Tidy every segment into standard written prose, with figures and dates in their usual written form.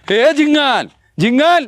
हे झिंगन झिंगन।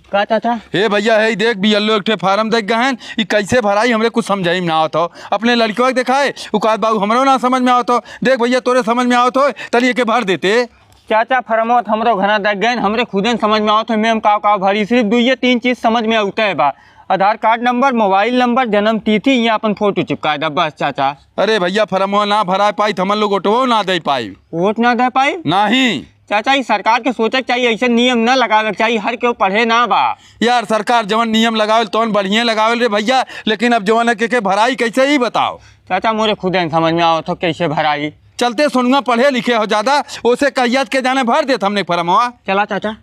का चाचा? हे भैया हे देख बीएलओ एक ठे फार्म देख गहन, ई कैसे भराई हमरे कुछ समझाई में ना आवत हो। अपने लड़कियों के दिखाए उ कहत बाबू हमरो ना समझ में आवत हो। देख भैया तोरे समझ में आवत हो तनी एके भर देते। चाचा फरमोत हमरो घना देख गए, हमरे खुदे न समझ में आवत हो। मैं का का भरी, सिर्फ दुइये तीन चीज समझ में आवते है बा, Aadhaar card number, mobile number, जन्म तिथि, यहाँ अपन फोटो चिपका दे बस चाचा। अरे भैया फरमवा ना भरा पाई तो हमन लोग ओटवो ना दे पाई। वोट ना दे पाई? नहीं चाचा ये सरकार के सोचे चाहिए, ऐसे नियम ना लगावे के चाहिए, हर केहू पढ़े ना बा। यार सरकार जवन नियम लगावल तवन बढ़िया लगावल रे भैया, लेकिन अब जवन है के भराई कैसे ही बताओ। चाचा मोरे खुदे न समझ में आवत हो कैसे भराई। चलते सोनुआ पढ़े लिखे हो ज्यादा, उसे कहियत के जाने भर देत हमने फरमवा। चला चाचा।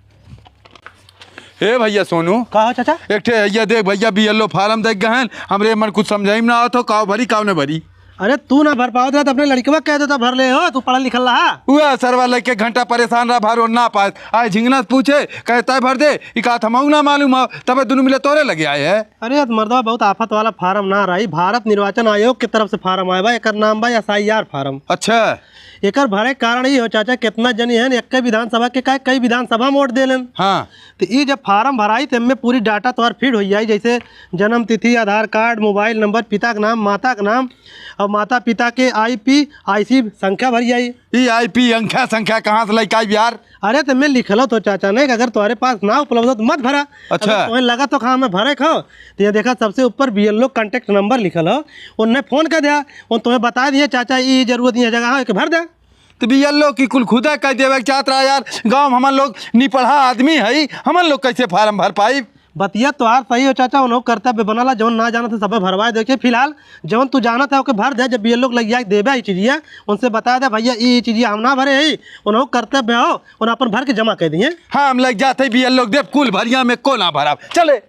हे भैया सोनू। का हो चाचा? एक ठे भैया देख भैया बीएलओ फार्म देख गहन, हमरे मन कुछ समझाई में ना आवत हो, काव भरी काव ने भरी। अरे तू ना भर पाओ तो अपने लड़कवा कह देता भर ले हो, तू पढ़ल लिखल रहा। हुआ सरवा लग के घंटा परेशान रहा भर ना पास आए झिंगना से पूछे कहता है भर दे, ई कहा हमऊ ना मालूम हो, तबे दुनू मिले तोरे लगे आए है। अरे मर्दवा बहुत आफत वाला फार्म ना रही, भारत निर्वाचन आयोग के तरफ से फार्म आया बा, एकर नाम बा एसआईआर फार्म। अच्छा। एकर भरे कारण ई हो चाचा, कितना जनी है एक विधानसभा के का कई विधानसभा में वोट देलन। हाँ। तो ई जब फार्म भराई तो एमे पूरी डाटा तोहर फीड हो जाई, जैसे जन्म तिथि, आधार कार्ड, मोबाइल नंबर, पिता के नाम, माता के नाम और माता पिता के आईपी आईसी संख्या भरी जाई। ई I P अंख्या संख्या कहाँ से लैके आई यार? अरे तो मैं लिखल तो चाचा ने कि अगर तुम्हारे पास ना उपलब्ध हो तो मत भरा। अच्छा। अगर तुम्हें लगा तो हाँ मैं भरे खाओ, तो ये देखा सबसे ऊपर बीएलओ कांटेक्ट नंबर लिखल हो, उनने फोन कर दिया, उन तुम्हें बता दिया चाचा ये जरूरत नहीं है जगह है, भर दे। तो बीएलओ की कुल खुदा कह देवे के चाहत रहा यार, गाँव में हमन लोग नी पढ़ा आदमी है, हमन लोग कैसे फार्म भर पाई? बतिया तोहार सही हो चाचा, उन्हों कर्तव्य बनला, जौन ना जानत है सब भरवाए देखे। फिलहाल जौन तू जानत है ओके भर दे, जब बीएलओ लग जाए देबे ई चीजिया उनसे बता दे भैया ई चीजिया हम ना भरे है, उन्हों कर्तव्य हो उन अपन भर के जमा कर दिए। हाँ हम लग जाते बीएलओ देव कुल भरिया में को ना भरा चले।